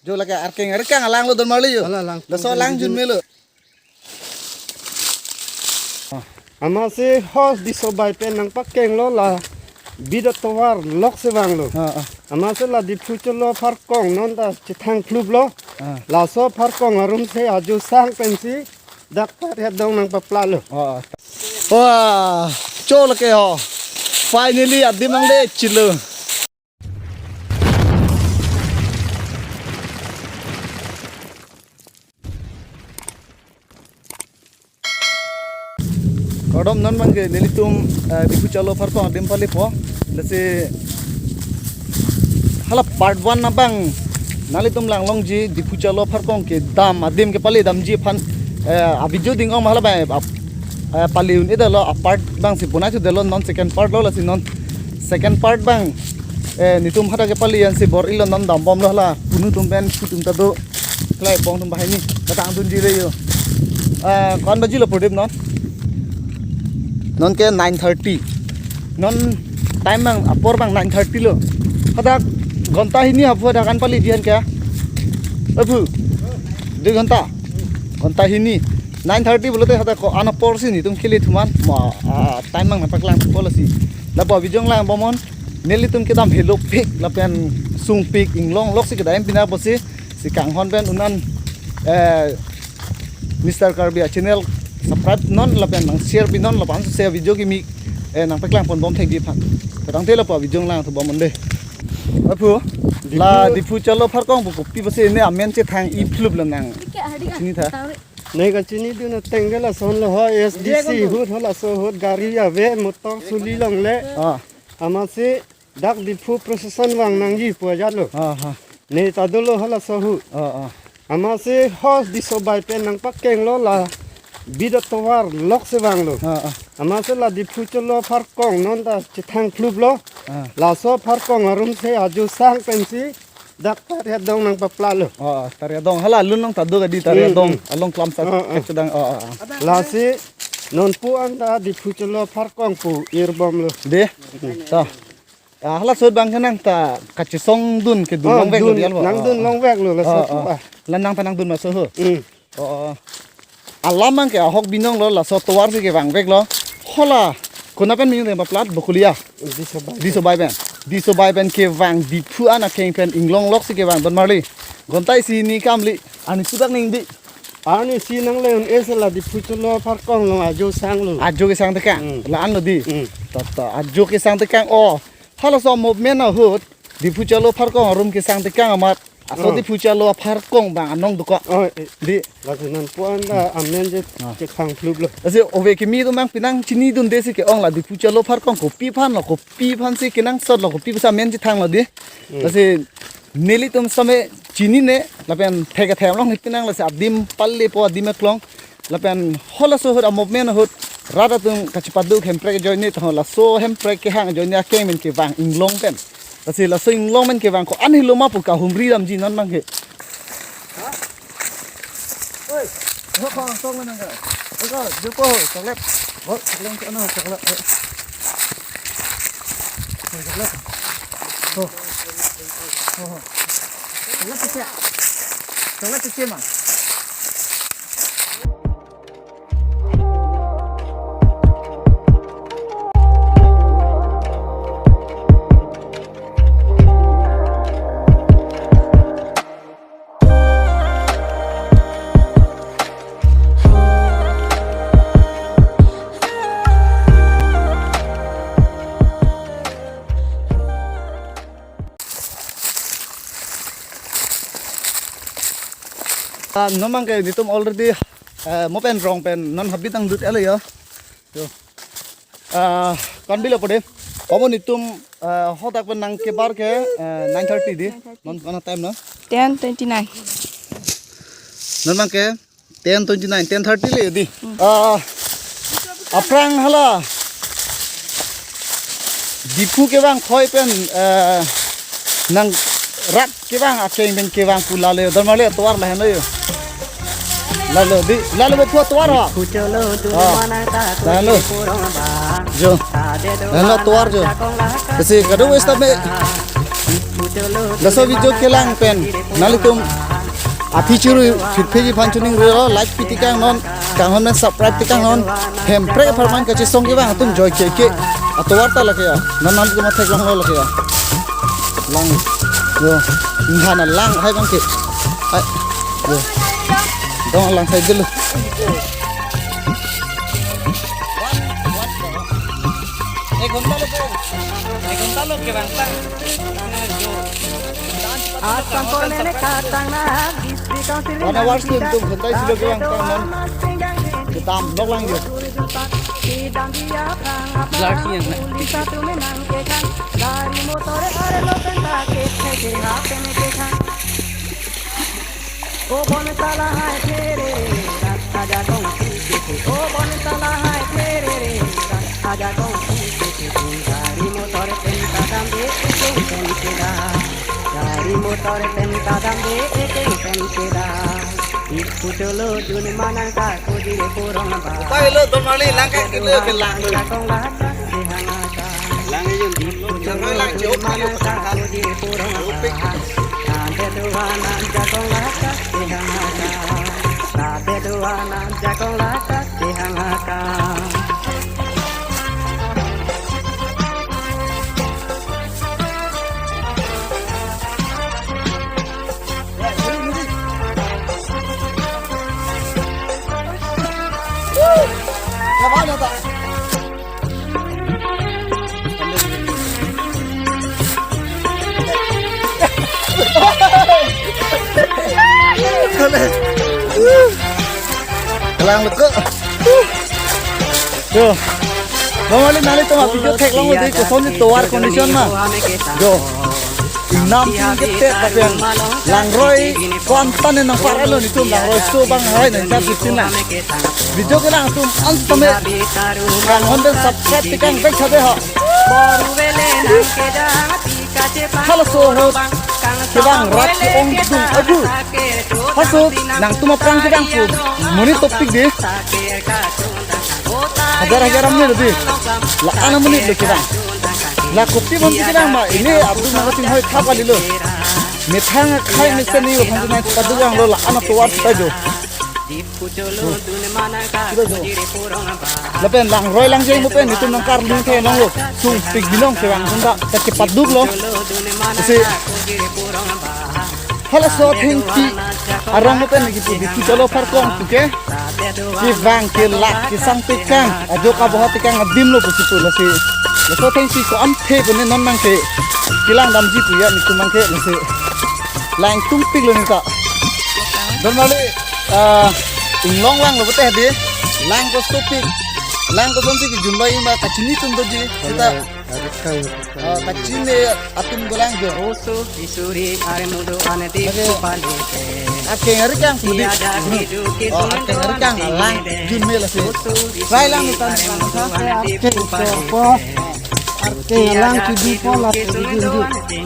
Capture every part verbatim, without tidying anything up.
Jo lake arkeng, arkeng alang lo don marli jo. Alang, alang. Laso alang jun melo. Amatsi ho Disobai pen nangpakeng lo la bida tovar lok si vanglo. Ah, ah. Amatsi la Diphu Cholo apharkong non ta chethang phlup lo. Ah. Laso apharkong arum si ajo sang pensi dak Tariadong nangpapla lo. Ah, ah. Wah, cho lake ho. Finally adim ang de chilo. Kardom, non abangke nelitum, eh, Diphu Cholo apharkong adim palepo. Lasi hala part one abang nanglitum langlongji Diphu Cholo apharkong kedam adim kepale damji aphan, eh, a-video dingong ma hala abang, ap-, eh, pale un-edetlo, a-part abang si bonai thudetlo, non second part lo, lasi non second part abang, eh, netum hadak kepale ansi bor-ilo, non dambomlo hala punu atum pen, phu atum ta do, klai pong atum banghini, katang dunji le jo. Eh, ko-an baji lo Pradip non? Non ke nine thirty. Non time abang, apor abang nine thirty lo. Hadak ghonta hini aphu hadak an paleji an ke? Aphu. Dui ghonta. Ghonta hini. Nine thirty pulote hadak ko-an apor si netum kele thuman. Ma, ah, time abang nangpaklangpo lasi. Lapu a-video nanglangbom non. Nelitum kedam helopik lapen sungpik inglong lok si kedam pina pusi. Si kanghon pen un-an, eh, Mister Karbi a-channel subscribe non lapen nang share pi non lapen si a-video kimi, eh, nangpaklang ponbom thekji aphan. Katangte lapu a-video nanglang thubom non de. Aphu, la Diphu Cholo apharkong pu kopi pusi ne amen chethang-i phlup lo nang. Chini tha. Ne kachinidun ateng ke lason lo ho, A S D C ahut, ho laso ahut gari ave, motor suli longle. Ah. Amatsi dak Diphu procession vang nangji pu ajat lo. Ah, ha. Ne ta dolo halaso ahut. Ah, ah. Amatsi ho Disobai pen nangpakeng lo la bida tovar lok si vanglo. Ah, ah. Amatsi la Diphu Cholo apharkong non ta chethang phlup lo. Ah. Laso apharkong arum si ajo sang pensi dak Tariadong nangpapla lo. Ah, ah. Tariadong hala alun along ta do kadi, Tariadong. Hmm, hmm. Along klam sa. Ah, ah. Kachedang. Ah, ah, ah. Lasi non pu an ta Diphu Cholo apharkong pu irbom lo. De. Hmm. Ta. Ah, halaso ahut abang ke nang ta kachesong dun kedun, ah, longvek lo dun, di alwa. Nangdun, ah, longvek lo laso, ah, ah, pu ah. La nang ta nangdun ma laso ahut. Hmm. Oh, oh. Alam abang ke ahok binong lo, laso tovar si kevangvek lo. Hala, konat pen mi ningdeng paplat, Bokulia. Disobai. Disobai pen. Disobai pen kevang Diphu an akeng pen inglong lok si kevang don marli. Ghonta isi ni kam li, ani sudak ning di. Ani si nangle un-e si la Diphu Cholo apharkong along ajo sang lo. Ajo kesang tekang. Hmm. La-an lo di. Hmm. Tata, ajo kesang tekang. Oh, halaso movement ahut Diphu Cholo apharkong arum kesang tekang amat. Aso, hmm, Diphu Cholo apharkong abang anong dokok. Oh, eh. Di. Lasi non pu an ta amen je, ah, chethang phlup lo. Lasi ove kimi atum abang penang chinidunde si ke-ong la Diphu Cholo apharkong kopi aphan lo, kopi aphan si kenangsot lo, kopi pusi amen chethang lo di. Hmm. Lasi nelitum same chinine lapen thek kethe along ni penang, lasi adim palepo, adim eklong. Lapen halaso ahut a-movement ahut rat atum kachepadu hemprek ajoine, ta halaso hemprek kehang ajoine akeng pen kevang inglong pen. Lasi laso inglong pen kevang ko-an helo ma pu kahumri damji non abangke. Oi, ho ko song nang ka. Ho ko, jupo, chocolate. Ho, chocolate ano, chocolate. Ho, chocolate. Ho. Ho, ho. Chocolate kecil. Chocolate kecil, Mang. Ah, non abangke netum already, eh, mo pen rong pen non habit nangdut-et lo jo. Jo. Ah, kan bilo pade. Komo netum, eh, hadak pen nangkebar ke, eh, nine thirty di. Nine thirty. Non ko-an time na? Ten twenty-nine. Non abangke ten twenty-nine, ten thirty le di. Hmm. Ah, aphrang hala Diphu kevang khoi pen, eh, nang rat kevang akeng pen kevang pu lale, don marli tovar lahenlo jo. Lalo di, lalo bo pu tovar ha. Ah, lalo. Jo. Lahenlo tovar jo. Kasi kado wes tame. Laso video kelang pen nanglitum aphi churu phitphi ji aphan chuning relo, like pi tekang non, kanghon pen subscribe tekang non. Hemprek apharman kachesong kevang atum joike ke atovar ta lake ya. Non nanglitum theklonglo lake ya. Lang. Yo. Inghan alang hai abang ke. Ai. Yo. Dong lang sai dulu. Ek ghonta lo ke. Ek ghonta lo kevang ta. Asam pone ne katang na, distrik council. One hour sim tum ghonta isi lo kevang ta non. Kedam nok lang jo. Last year na. Dari motor are lo tenta ke ke hapen ke khan. O bon tala hai phere, rasta jakong pike. O bon tala hai phere, rasta jakong pike. Gari motor pen kadam de, ekeng pen keda. Gari motor pen kadam de, ekeng pen keda. Ipu cholo dun manang ka kujire purong ba. Upai lo, Don Marli, langkah kilo ke lang lo. Jakong laka, sehangaka. Lang yun, lang lang jo. Manang ka kujire purong ba. Upik. Kelang leko. Yo. Bang, mali nangtum video theklong di, koson di tovar condition ma. Yo. Ingnam tin kete tapi langroi ko-an tan nangpar lo netum, langroi so bang hai nang jab bitin lang. Video kelang atum an tame kanghon pen subscribe tekang bek chabe ha. Halaso ahut kevang rat ke-ongdung agu. Halaso nangtum aphrang kevang pu monit topik de. Hajar hajar amonit lo de. La-an amonit lo kevang. La kopi amonit kevang ma, ili atum nangchinghoi thap kali lo. Methang akhai mesen ni aphan nangpaduk vanglo, la-an atovar ta jo. Lapen langroi langjeng mo pen netum nangkarlung the nanglo. Sungpik binong kevang atum ta kachepaduk lo. Lasi halaso athengpi arong mo pen kipu Diphu Chalo Pharkong pu ke kevang kelak kesang tekang, ajok aboha tekang adim lo pusi pu lasi. Laso athengpi ko-an the pu ne non nangke kelang damji pu ya netum nangke lasi. Lang tungpik lo neta. Don Marli, ah, inglong lang lo pute hadi. Lang kosonpik. Lang kosonsi kejun ba ima kachini atum doji. Seta, ah, kachini atum dolang jo. Oso isuri are mudo ane di. Lagi. Kupalite. Akeng arikang pudi. Tiada hidup. Oh, akeng arikang lang junme lasi. Try lang utan. Akeng so po. Arke lang kidu po la kidu du.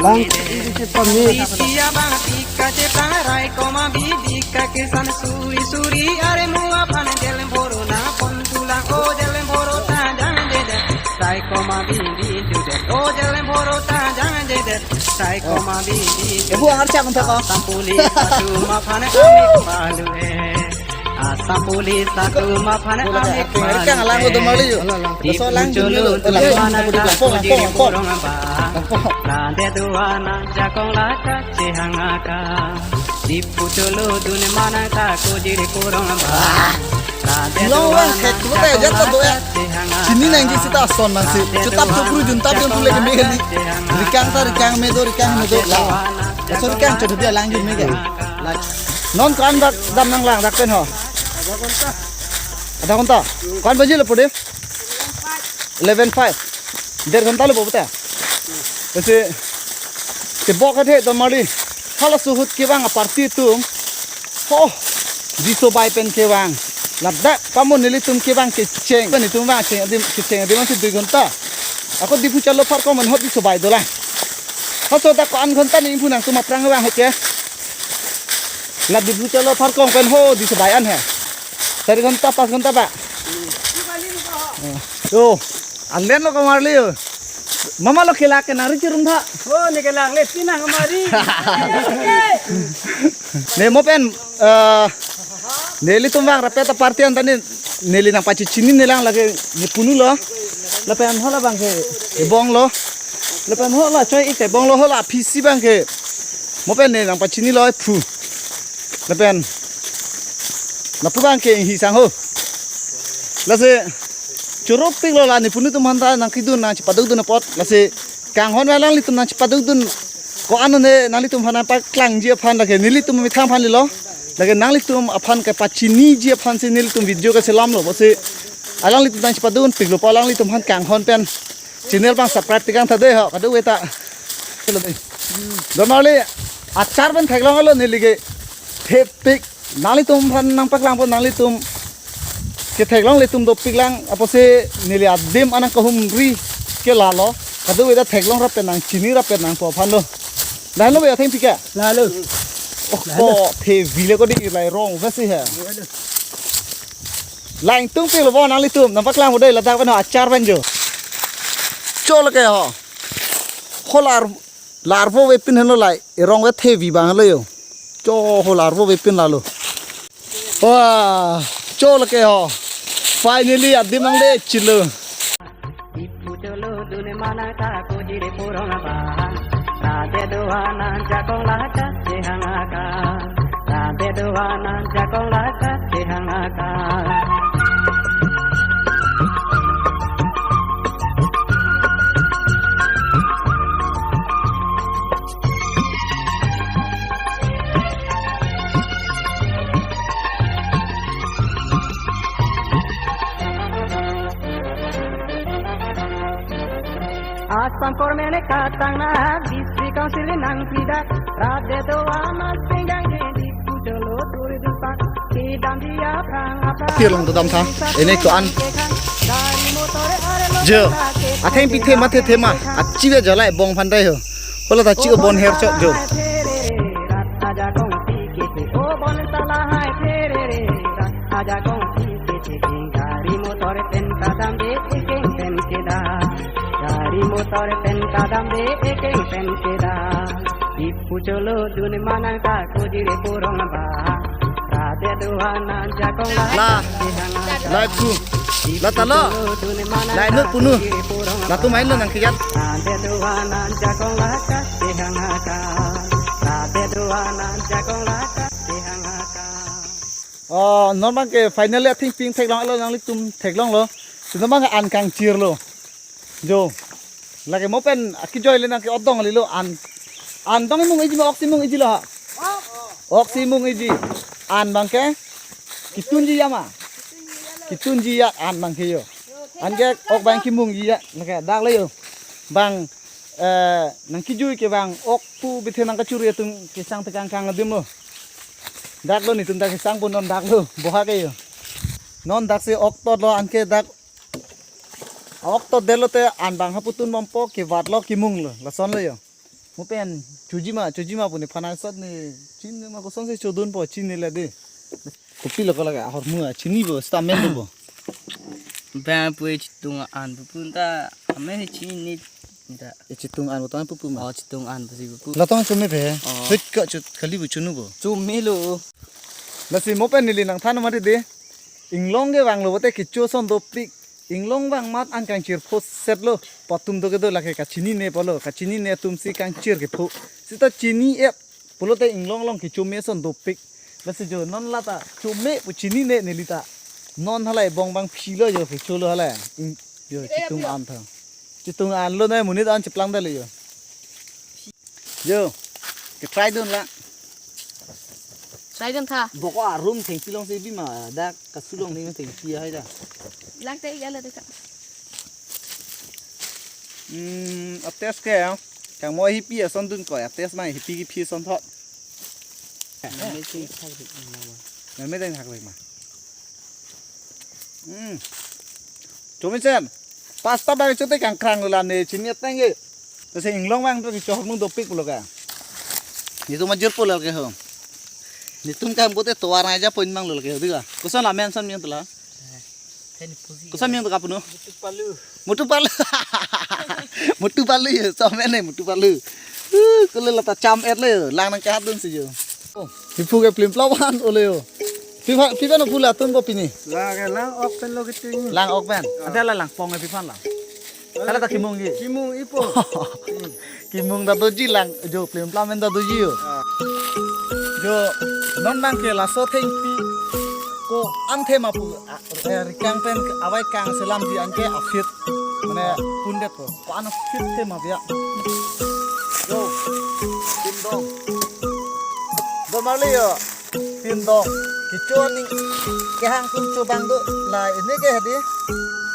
Lang kidu ke pamit. Sia bang tika cetang rai koma bidika kesan suri suri are mua pan jel boro na pon tulang o jel boro ta jang jede. Sai koma bidi jude o jel boro ta jang jede. Sai koma bidi jude. Ibu angar siap untuk kau. Sampuli satu ma pan amik malu eh. Asam police atum aphan. Bola amik akeng arikang lang ko Don Marli yo. Laso lang dulu, lang dulu. Lampong, lampong, lampong. Lampong. Lande duana jakong laka chehangaka. Diphu Chalo dun manang ta kujiri purong ba. Lande long lang duana kek tu ta jakong jat tu ya. Laka chehangaka. Sini nangji seta ason masi. Chetap tu guru juntap yang pule ke meli. Rikang ta rikang me do, rikang me do. Laso rikang chodo dia lang jun me ke. Non ko-an dak dam nanglang dak pen ho. Adha ghonta. Ko-an baji lo pudi? Eleven five. Der ghonta lo bo ta. Lasi tebok athe Don Marli. Halaso ahut kevang aparty atum. Ho. Diso bai pen kevang. Ladak pamo nelitum kevang kecheng. Pen itum vang cheng adim kecheng adim si dui ghonta. Ako Diphu Chalo Pharkong pen ho diso bai dolang. Halaso dak ko-an ghonta ni phu nangtum aphrang vang ahut ke. La Diphu Chalo Pharkong pen ho diso bai an he. Chari ghonta, pas ghonta ba. Yo, alen lo ko Marli yo. Mama lo kelak ke nari chirum tha. Oh, ne kelang le pinang mari. Ne mo pen, eh, nelitum vang rapet aparty an ta ne, neli nangpachechinine lang lake ne punu lo. Lapen hala abang ke bong lo. Lapen hala choi ik te bong lo, hala aphisi abang ke. Mo pen ne nangpachini lo phu. Lapen lapu abang ke hi sang ho. Lasi choro pik lo la ne punu atum aphan ta nangkedun nangchepadukdun apot. Lasi kanghon alanglitum nangchepadukdun ko-an ne nanglitum aphan nangpaklangji aphan lake nelitum methang aphan lilo. Lake nanglitum aphan kepachiniji aphan si nelitum video keselam lo. Pusi alanglitum nangchepadun pik lo pu alanglitum aphan kanghon pen channel abang subscribe tekang tha dei ho, kadokave ta. Chalo dei. Don marli achar pen theklong lo neli ke thepik. Nanglitum aphan nangpaklangpo, nanglitum ketheklong ilitum dopik lang, apotsi neli adim anang kahumri ke lalo. Kadokave ta theklong rap pen nangchini rap pen nangpo aphan lo. Lahelo be athengpi ke? Lahelo. Oh, ko thevi le ko dei, lai rong vesi he. Langtung pik lo bo nanglitum, nangpaklangpo dei, ladak pen ho achar pen jo. Cho lake ho. Ho lar, larvo avepin henlo lai, erong ve thevi abang lo jo. Cho ho larvo avepin lalo. Wah, cho lake ho. Finally adim nangle chilo. Ipu cholo dun manang ta kojire purong abang. Rade doha nang jakong laka chehang aka. Rade doha nang jakong laka chehang aka. Assam Government katang na District Council nangpida, rade doha masing gang di pucholo duri dupa, kidam dia prang apa. Tirlang to dam tha, ene ko-an. Jo, athengpi thema the thema, achive jalai bong phandai ho. Hola ta chi o bon her chok jo. Ajakong si kiti, o bon sala hai phere re. Ajakong si kiti, gari motor pen ta dam de, ekeng pen keda. Gari motor pen ta dam de, ekeng pen keda. Ipu cholo dun manang ta kojire purong ba. Rade doha nang jakong la. La. Lai pu. La ta lo. Lai nut punu. Latum ain lo nangkejat. Rade doha nang jakong la ka chehang aka. Rade doha nang jakong la ka chehang aka. Oh, non abang ke finally athengpi theklong lo, nanglitum theklong lo. Si non abang ke an kangchir lo. Jo. Lake mo pen akijoi le nang ke odong lilo an. An dong imung iji ma ok si imung iji lo ha. Ok si imung iji. An abang ke kitunji ya ma. Kitunji ya an abang ke jo. An ke ok abang kimungji ya. Lake dak le jo. Abang, eh, nangkijui ke abang ok pu bithe nangkachuri atum kesang tekang kang adim lo. Dak lo netum ta kesang pu non dak lo, boha ke jo. Non dak si ok tot lo, anke dak ok tot det lote an abang haputun bompo, kevat lo, kimung lo, lason lo jo. Mo pen choji ma, choji ma pu nephan asot ne chinine ma, kosonsi chodunpo, chinine le dei. Kopi lo ko lake ahormu a, chinipo, stammen dopo. Bang pu chitung an pu pun ta, amen chinine ta. E chitung an pu tang pu pu ma. Oh, chitung an pu si pu pu. Latong chome phe. Oh. Hit ka chut kali bu chunu bo. Chome lo. Lasi mo pen neli nangthan mati dei. Inglong kevang lo bote kecho ason dopik. Inglong vang amat an kangchir pho set lo. Patum do kedo lake kachinine pulo. Kachinine atum si kangchir kepho. Sita chini-et pulote inglong along kecho me ason dopik. Lasi jo non la ta chome pu chinine neli ta. Non halai bong abang phi lo jo kecho lo halai. Ing-, jo chitung an tha. Chitung an lo nai monit an cheplang da le jo. Jo, ke try dun la. Try dun tha. Boko arum thengpi along si bi ma, dak kasu along ni thengpi hai da. Lang te ya la de ka. Hmm, a test ke ya. Kang mo hipi ason dun ko ya, test ma hipi kiphi ason thot. Meme thak rik ma. Meme thak rik ma. Hmm. Chome chen. Pasta bag chote kangkrang lo la ne chini ateng ke. Lasi inglong vang to kecho ahormu dopik pulo ke. Netum ajirpo lake ho. Netum kam kote tovar ngai ja point mang lo lake ho dei ka. Koson amen son mi tula. Koson amen to kapu no? Mutu Palu. Mutu Palu. Mutu Palu ya, so amen ne Mutu Palu. Uh, kole lata cham et le, lang nangkehat dunsi yo. Oh, pi phu ke plim plam an ole yo. Pi pha, pi phan phu la tun bo pini. Lang, lang ok pen lo kiting. Lang ok pen. Ada la langpong pi phan la. Hala ta kimung ji. Kimung ipo. Kimung ta doji lang, jo plim plam en ta doji yo. Ah. Jo non nang ke laso thengpi ko-an thema pu, ah, eh, rikang pen avai kang selam ji anke aphi. Mane pundet ko. Ko-an aphi thema biya. Jo. Pindong. Do marli yo. Pindong. Kecho aning kehang atum chobang do. La ini ke hadi.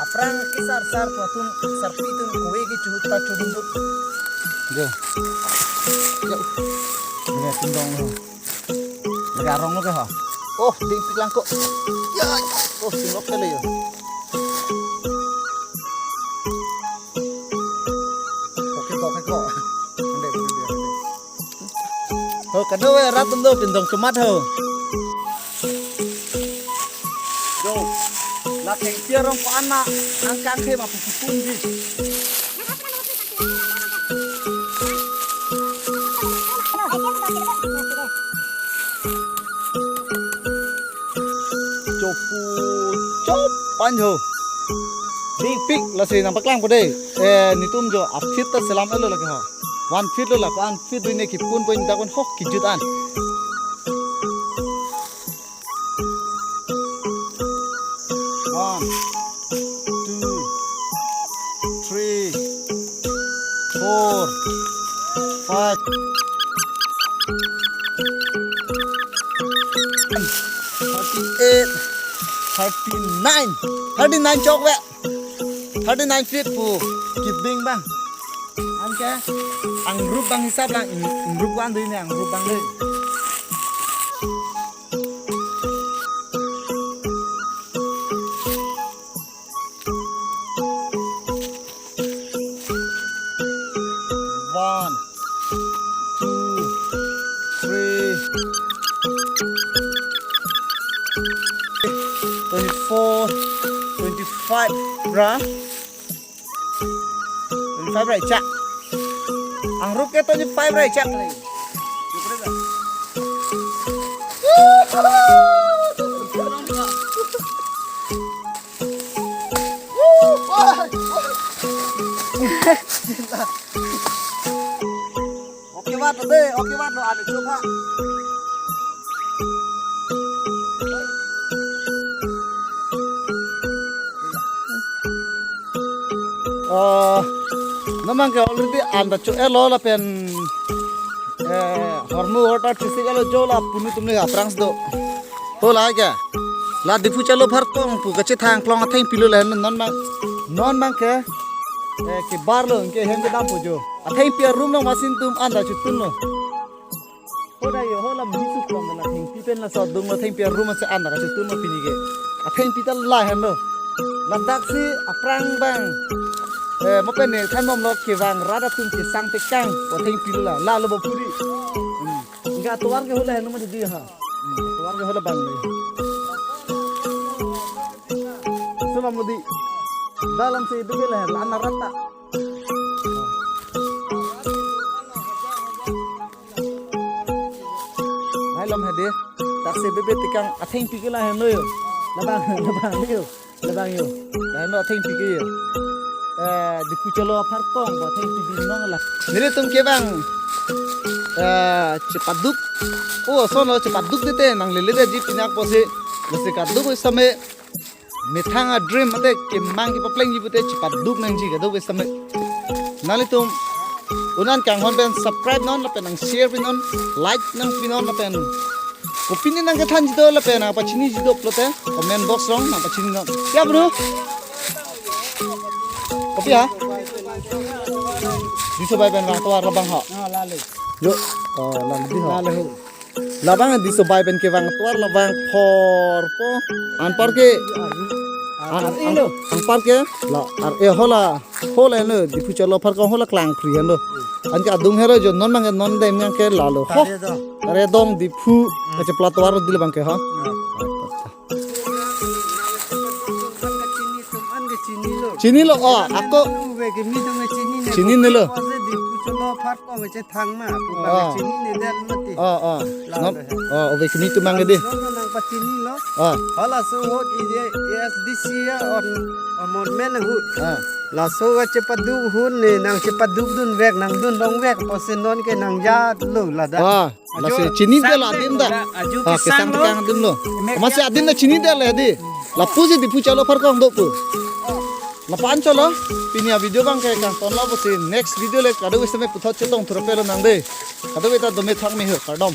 Aphrang kesar sar pu atum, sarpi atum kove kecho ta chodun do. Jo. Yo. Ini pindong lo. Ini arong lo ke ha. Oh, dingpik lang ko. Ya. Oh, singlok ke le yo. Oke ko, oke ko. Ande, ande, ande. Ho, kado we rat atum do pindong chomat ho. Jo, la thengpi arong ko-an nangkangthe ma pu kipun ji. Chopu chop an ho. Dingpik lasi nangpaklang po dei. Eh, netum jo aphi ta selam et lo lake ho. One feet lo la, ko-an feet do ne kipun po indak un ho kejut an. One, two, three, four, five, thirty-eight, thirty-nine, thirty-nine chok ve. Thirty-nine feet pu kibing bang. Anke angrup bang hisap lang, in-, ingrup ko-an do ne angrup bang dei. One, two, three, twenty-four, twenty-five ra. Twenty-five ra icha. Angrup ke twenty-five ra icha. Okay, vat lo dei, okay, vat lo, ane chup ha. Oh, non abang ke already an ta cho-et lo lapen, eh, hormu horta thisik et lo jo la punu atum le aphrang si do. Ho la ke. La Diphu Charlo Pharkong pu kachethang klong athengpi lo la non abang. Non abang ke, eh, kebar lo ke hem kedam po jo. Athengpi arum nang masin atum an ta chotun lo. Ho dei yo, ho la mini suklong la thengpi pen laso adung lo, thengpi arum si an ta kachotun lo pini ke. Athengpi ta la henlo. Ladak si aphrang abang. Eh, mo pen ne thanbom lo kevang rat atum kesang tekang. Athengpi lo la, la lo bo puri. Hmm. Ingka atovar ke ho la henlo mati di ha. Hmm. Atovar ke ho la bang lo. Suma modi. Dalam si itu ke la, la na rat ta. Hai lam hade, taksi bebe tekang athengpi ke la henlo yo. Labang, labang yo. Labang yo. La henlo athengpi ke yo. Eh, Diphu Charlo Pharkong, athengpi binong la. Nelitum ke bang, eh, chepaduk. Oh, sono chepaduk dete nang lele da ji pinak posi. Lasi kaduk same. Methang a-dream mate kemang kepaplengji pute chepaduk nangji kadokave sitame. Nanglitum un-an kanghon pen subscribe non lapen nang share pinon, like nangpinon lapen kopine nangkethanji do lapen nangpachiniji do pulote comment box along nangpachininon. Ya bro. Kopi ha? Diso bai pen vang tovar labang ha. Ah, lale. Yo. Oh, lale di ha. Lale ho. Labang diso bai pen kevang tovar labang phor po. Anpar ke. An, an, anpar ke. La, ar, eh, hola. Hola no, Diphu Charlo Pharkong hola Klangphri henlo. Anke adung hero jo non abang non dem yang ke lalo. Ho. Taredong. Taredong Diphu. Kachepla tovar di labang ke ho. Ya. Acha, acha. Chinilo, oh, ako. Ove kimi atum chinine. Chininelo. Apotsi Diphu cholo apharkong chethang ma. Pu Ah. Chinine det mati. Oh, oh. Lalo Nom-, he. Oh, ove kimi atum abang ke dei. Non nangpachinilo. Ah. Halaso ahut ije A S D C ya on, on mon men ahut. Ah. Laso kachepaduk ahut ne nangchepadukdunvek, nangdun longvek apotsi non ke nangjalo ladak. Ah. Lasi chinidetlo adim ta. Ajo ah, kesang kesang lo. Tekang adim lo. Mek amatsi ya adim ta chinidetlo dei. Lapusi Diphu cholo apharkong do pu. Lapu-an cholo. Pini avideo abang ke kangtonlo pusi next video le kadokave seme puthot chetong thurapelo nang dei. Kadokave ta dome thang me ho kardom.